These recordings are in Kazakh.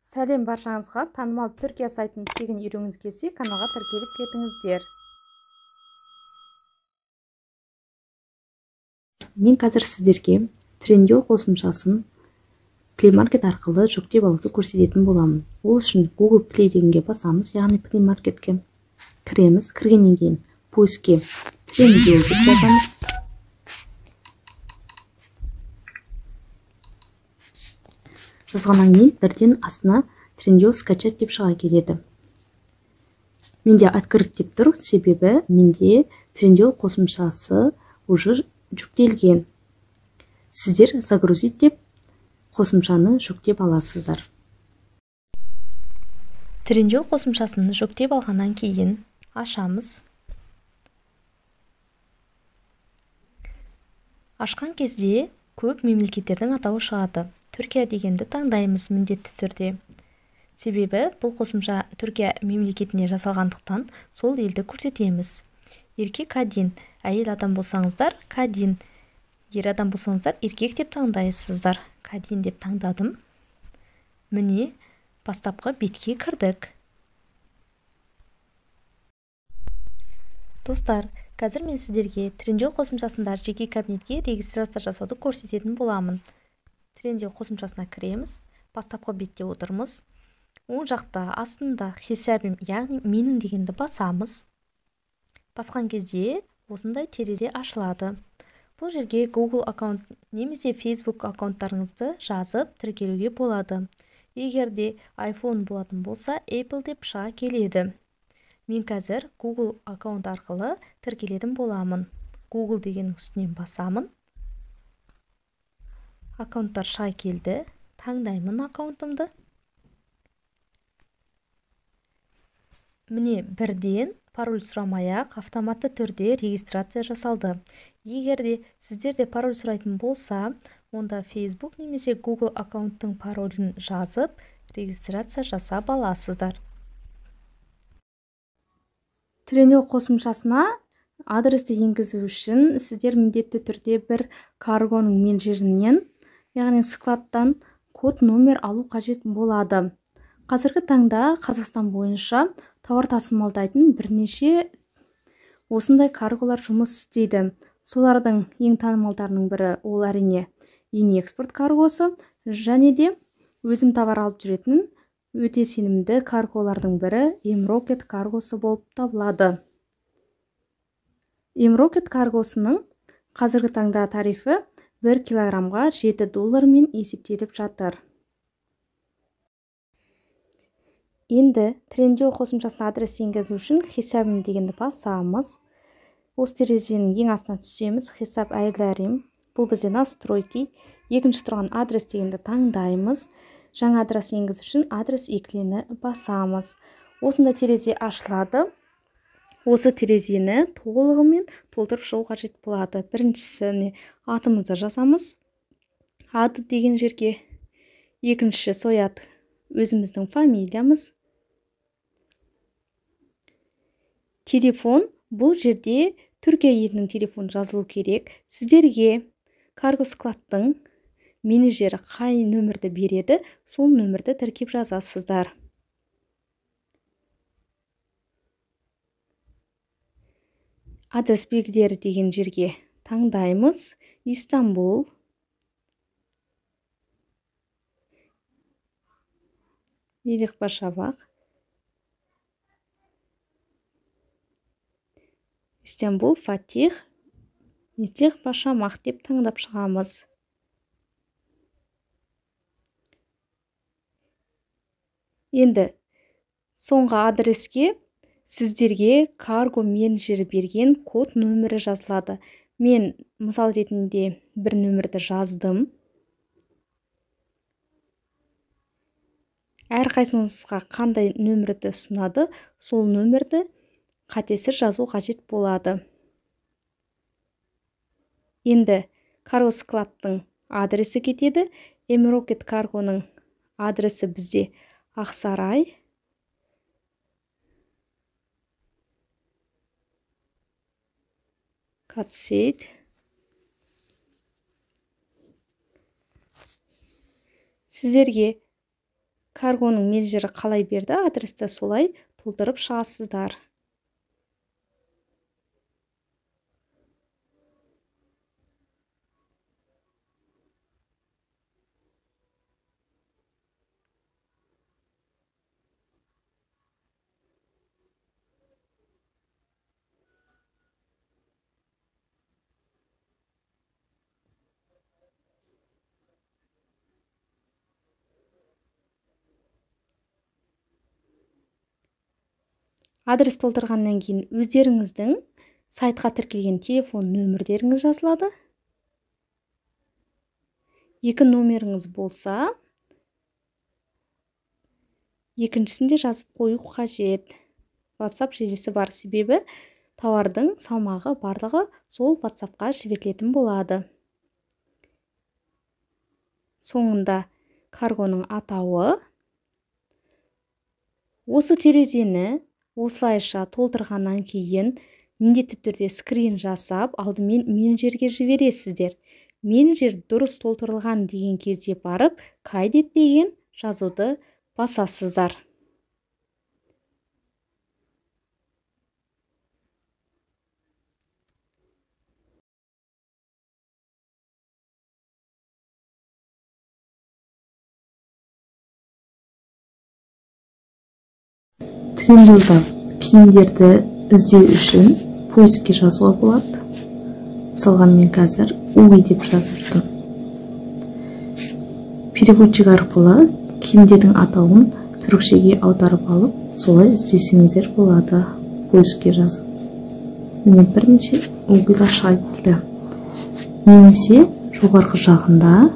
Сәлем баршаңызға! Танымал Түркия сайтын тегін үйренгіңіз келсе, каналға тіркеліп кетіңіздер. Мен қазір сіздерге Trendyol қосымшасын Play Market арқылы жүктеп алуды көрсететін боламын. Ол үшін Google Play дегенге басамыз, яғни Play Marketке кіреміз. Кіргеннен кейін поискке Trendyol деп жазамыз. Жазғаннан кейін бірден астына Trendyol скачать деп шыға келеді. Менде открыт деп тұр, себебі менде Trendyol қосымшасы уже жүктелген. Сіздер загрузить деп қосымшаны жүктеп аласыздар. Trendyol қосымшасын жүктеп алғаннан кейін ашамыз. Ашқан кезде көп мемлекеттердің атауы шығады. Түркия дегенді таңдаймыз міндетті түрде. Себебі бұл қосымша Түркия мемлекетіне жасалғандықтан сол елді көрсетеміз. Еркек кадин, әйел адам болсаңыздар кадин, ер адам болсаңыздар еркек деп таңдайсыздар. Кадин деп таңдадым. Міне, бастапқы бетке кірдік. Достар, қазір мен сіздерге Trendyol қосымшасында жеке кабинетке регистрация жасауды көрсететін боламын. Trendyol қосымшасына кіреміз, бастапқы бетте отырмыз. Оң жақта астында хисабим, яғни менің дегенді басамыз. Басқан кезде осындай терезе ашылады. Бұл жерге Google аккаунт немесе Facebook аккаунттарыңызды жазып тіркелуге болады. Егер де iPhone болатын болса, Apple деп шыға келеді. Мен қазір Google аккаунт арқылы тіркелетін боламын. Google дегеннің үстінен басамын. Аккаунттар шыға келді. Таңдаймын аккаунтымды. Міне, бірден пароль сұрамай-ақ автоматты түрде регистрация жасалды. Егер де сіздер де пароль сұрайтын болса, онда Facebook немесе Google аккаунттың паролін жазып, регистрация жасап аласыздар. Trendyol қосымшасына адресті енгізу үшін сіздер міндетті түрде бір каргоның менеджерінен, яғни складтан код номер алу қажет болады. Қазіргі таңда Қазақстан бойынша тауар тасымалдайтын бірнеше осындай карголар жұмыс істейді. Солардың ең танымалдарының бірі ол әрине Ени экспорт каргосы, және де өзім товар алып жүретін өте сенімді карголардың бірі Emrocket каргосы болып табылады. Emrocket каргосының қазіргі таңда тарифі 1 килограммға 7 доллармен есептеліп жатыр. Енді Trendyol қосымшасына адрес енгізу үшін хисабым дегенді басамыз. Осы терезенің ең астына түсеміз. Хисап әйләрим. Бұл бізде настройки. Екінші тұрған адрес дегенді таңдаймыз. Жаңа адрес енгізу үшін адрес екілені басамыз. Осында терезе ашылады. Осы терезені толығымен толтырып шығу қажет болады. Біріншісіне атымызды жазамыз. Аты деген жерге. Екінші сояд өзіміздің фамилиямыз. Телефон, бұл жерде Түркия елінің телефоны жазылу керек. Сіздерге карго складтың менеджері қай нөмірді береді, сол нөмірді тіркеп жазасыздар. Адрес белгілері деген жерге таңдаймыз. Истанбул. Мелихпашабақ. Истанбул, Фатих, Мелихпашамақ деп таңдап шығамыз. Енді соңғы адреске сіздерге карго менеджері берген код нөмірі жазылады. Мен мысал ретінде бір нөмірді жаздым. Әрқайсыңызға қандай нөмірді ұсынады, сол нөмірді қатесіз жазу қажет болады. Енді карго складтың адресі кетеді. Emrocket каргоның адресі бізде Ақсарай. Катсейт. Сіздерге Каргоның менеджері қалай берді, адресті солай толтырып шығасыздар. Адрес толтырғаннан кейін өздеріңіздің сайтқа тіркелген телефон нөмірлеріңіз жазылады. Екі номеріңіз болса, екіншісін де жазып қою қажет. WhatsApp желісі бар, себебі тауардың салмағы барлығы сол WhatsAppқа жіберілетін болады. Соңында каргоның атауы. Осы терезені осылайша толтырғаннан кейін міндетті түрде скрин жасап, алдымен менеджерге жібересіздер. Менеджер дұрыс толтырылған деген кезде барып, кайдет деген жазуды басасыздар. Trendyol'da киімдерді іздеу үшін поискке жазуға болады. Мысалға мен қазір уи деп жазып тұрмын. Переводчик арқылы киімдердің атауын түрікшеге аударып алып, солай іздесеңіздер болады поискке жазып. Міне бірнеше уилар шыға келді. Немесе жоғарғы жағында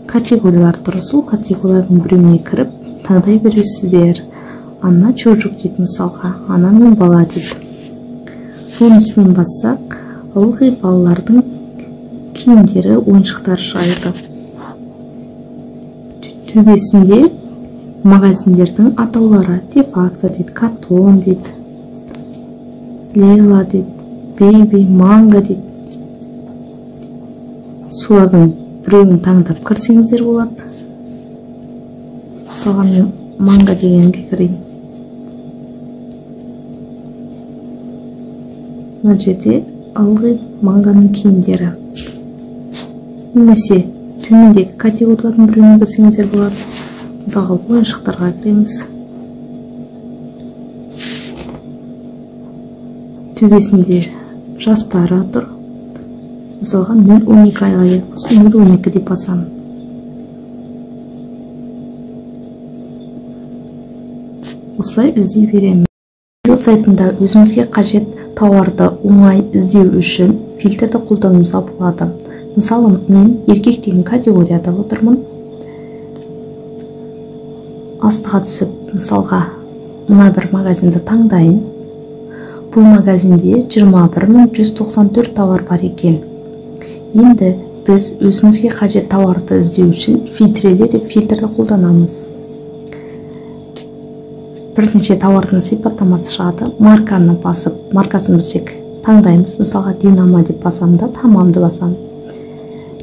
категориялар тұр. Сол категориялардың біреуіне кіріп таңдай бересіздер. Ана чожук дейді мысалға, ана мен бала дейді. Соның үстінен бассақ, ылғи балалардың киімдері, ойыншықтары шығады. Төбесінде магазиндердің атаулары, де-факто дейді, катон дейді, лела дейді, бейби, манго дейді. Солардың біреуін таңдап кірсеңіздер болады. Мысалға мен манго дегенге кірейін. Мына жерде ылғи манганың киімдері. Немесе төмендегі категориялардың біреуіне кірсеңіздер болады. Мысалға ойыншықтарға кіреміз. Төбесінде жастары тұр. Мысалға 0-12 айға керек болса, 0-12 деп басамын. Осылай іздей беремін. Trendyol сайтында өзімізге қажет тауарды оңай іздеу үшін фильтрді қолдануға болады. Мысалы, мен еркек деген категорияда отырмын. Астыға түсіп, мысалға, мына бір магазинді таңдайын. Бұл магазинде 21194 тауар бар екен. Енді біз өзімізге қажет тауарды іздеу үшін фильтрлер деп фильтрді қолданамыз. Бірнеше тауардың сипаттамасы шығады. Марканы басып, маркасын білсек таңдаймыз. Мысалға Динамо деп басамын да, тамамды басамын.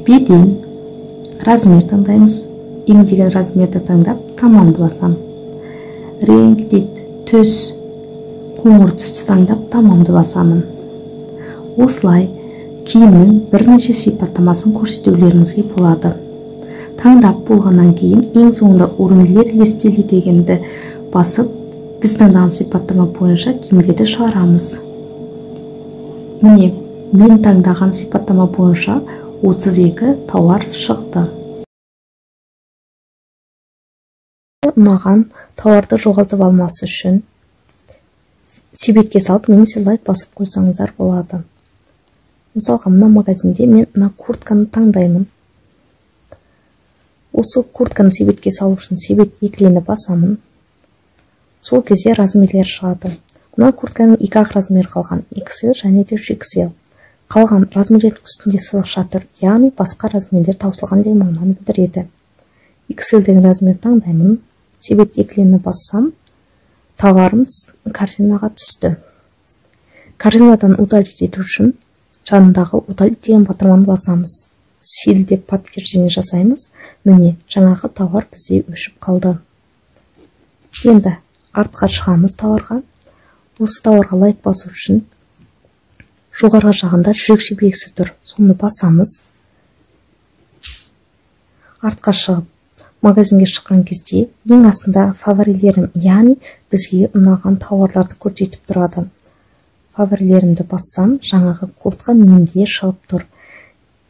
Беден, размер таңдаймыз. М деген размерді таңдап, тамамды басамын. Реңк дейді, түс, қоңыр түсті таңдап, тамамды басамын. Осылай киімнің бірнеше сипаттамасын көрсетулеріңізге болады. Таңдап болғаннан кейін ең соңында ürünler listeli дегенді басып, біз таңдаған сипаттама бойынша киімдерді шығарамыз. Міне, мен таңдаған сипаттама бойынша 32 тауар шықты. Ұнаған тауарды жоғалтып алмас үшін себетке салып немесе лайк басып қойсаңыздар болады. Мысалға, мына магазинде мен мына куртканы таңдаймын. Осы куртканы себетке салу үшін себет екілені басамын. Сол кезде размерлер шығады. Мына куртканың екі ақ размері қалған, XL және де 3XL. Қалған размерлердің үстінде сызықша тұр, яғни басқа размерлер таусылған деген мағынаны білдіреді. XL деген размер таңдаймын. Себет екілені бассам, товарым корзинаға түсті. Корзинадан удалить ету үшін жанындағы удалить деген батырманы басамыз. Сил деп подтверждение жасаймыз. Міне, жаңағы товар бізде өшіп қалды. Енді артқа шығамыз тауарға. Осы тауарға лайк басу үшін жоғарғы жағында жүрекше белгісі тұр, соны басамыз. Артқа шығып магазинге шыққан кезде ең астында фаворилерім, яғни бізге ұнаған тауарларды көрсетіп тұрады. Фаворилерімді бассам, жаңағы куртка менде шығып тұр.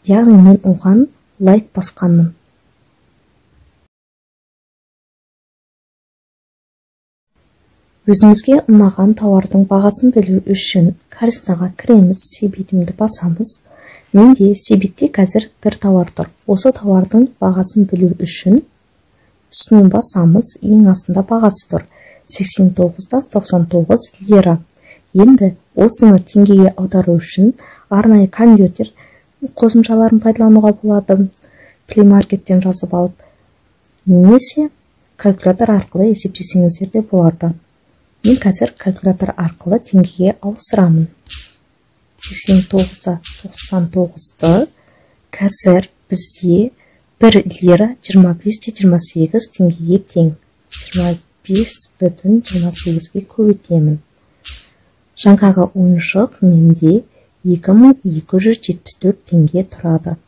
Яғни мен оған лайк басқанмын. Өзімізге ұнаған тауардың бағасын білу үшін корзинаға кіреміз, себетімді басамыз. Менде себетте қазір бір тауар тұр. Осы тауардың бағасын білу үшін үстінен басамыз, ең астында бағасы тұр. 89,99 лира. Енді осыны теңгеге аудару үшін арнайы конвертер қосымшаларын пайдалануға болады. Play Market'тен жазып алып, немесе калькулятор арқылы есептесеңіздер де болады. Мен қазір калькулятор арқылы теңгеге ауыстырамын. 89,99-ды қазір бізде 1 лира 25,28 теңгеге тең. 25,28-ге көбейтемін. Жаңағы ойыншық менде 2274 теңге тұрады.